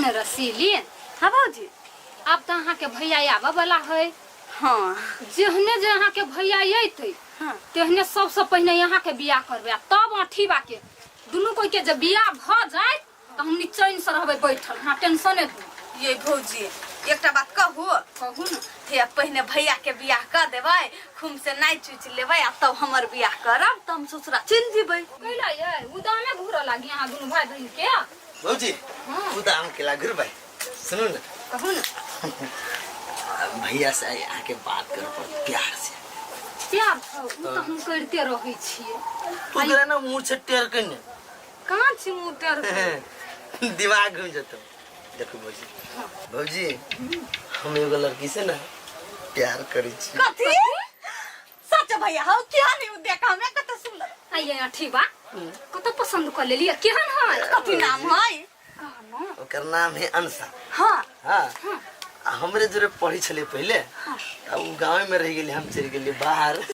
रसीली। हाँ भौजी। आब तऽ अहाँके भैया आबऽ वाला है। हाँ। जेहने जे अहाँके भैया अयतै, हाँ, तेहने सबसँ पहिने अहाँके बियाह करबै आ तब अठीबा के। दुनू कोई के जे बियाह भऽ जाय तऽ हम निचैन से रहबै बैठल, हाँ, टेंशने दूर। ये भौजी, एकटा बात कहू? कहू ने। हे, पहिने भैया के बियाह कर देबै, खूब से नाचि उचि लेबै आ तब हमर बियाह करब तऽ हम ससुरा चलि जेबै। कैला ये उदामे घूरऽ लागी अहाँ दुनू भाई बहिन के? भौजी। हाँ। उदाम केला घुरबै, सुनू ने। कहू ने। भैया से आइ अहाँके बात करऽ पड़त प्यार से। प्यार से ओ तऽ हम करिते रहै छियै। ओकरा ने मुँह से टेर के ने। कहाँ छी मुँह टेर के? दिमाग घूम जेतौ। देखू भौजी, भौजी, हम एगो लड़की से ना प्यार करै छी। कथी? सच भैया हौ? क्या नहीं उ देखा हमरा, कत सुंदर। आइए अठी बा, कत पसंद कर लेलिए? केहन है? कथी नाम है? कहनो। ओकर नाम है अंशा। हाँ। हाँ। हाँ। आ हमरे जोरे पढ़ी छलै पहिले। आ उ गाँवे में रह गेली, हम चलि गेली बाहर।